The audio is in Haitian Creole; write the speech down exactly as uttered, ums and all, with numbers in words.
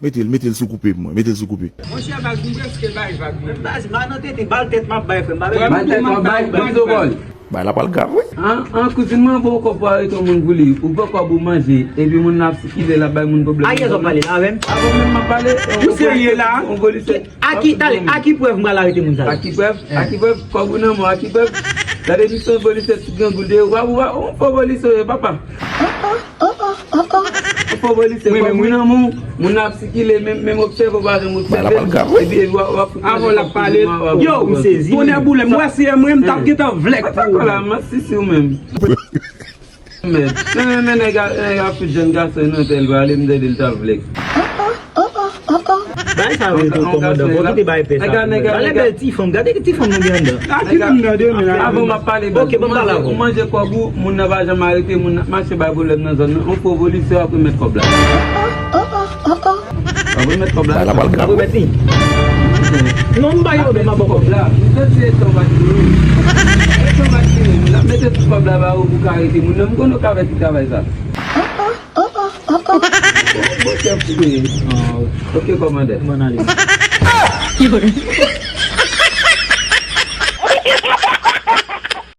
Mete l, mete l sou koupe pou mwen, mete l sou koupe. Monchè, baz, m prèske bay vag, mwen. Baz, m a nan tete, bal tèt m ap bay, frè m. Bal tèt m ap bay, baz, o bòl. Bay la pral grav, wi. An, an, kouzin mwen, bon, kòb pou arete yon moun pou li. Ou pran kòb ou manje, epi moun nan ap sikile, l ap bay moun pwoblèm. A kiyès w ap pale la, menm? Avè w menm m ap pale. Ou serye la? A ki, tale, a ki prèv m pral arete moun sa yo? A ki prèv? A ki prèv? Kòb ou nan men w, a ki prèv? Gade misyon polisye ti grangou de, w ap, w ap, w ap polisye, papa. Ou fò polisye, kòb ou nan men w, moun nan ap sikile, menm, menm obsève w pa janm obsève. Epi, epi w ap, w ap fout. Avan l ap pale. Yo, m sezi. Tonnè boule m, wè se mwen, m t ap gentan vlèk pou ou. Patakola, m ap sisi w menm. Men, men, men, nèg a, nèg a fout jèn gason nan tèl, pale m tande l t ap vlèk. Bay sa yo tou kòmandan, bon, kite bay pè sa. Gade bèl ti fanm, gade ti fanm nou gen anndan. A ki moun nan de men. Avan m ap pale, baz. Ok, bon, pale avè w. Ou manje kòb ou, moun nan pa janm arete, moun nan ap mache bay pwoblèm nan zòn nan. On fo polisye w ap remèt kòb la. W ap remèt kòb la. Bay la pral grav. Remèt li. Non, m bay yo, men m ap kòb la. M santi etan w ap tire. Etan w ap tire. L ap mete tout kòb la ba ou pou ka arete moun nan. M konnen w ka fè ti travay sa. Bon, chèf, ou ye. Ok, kòmandè. Bon, ale.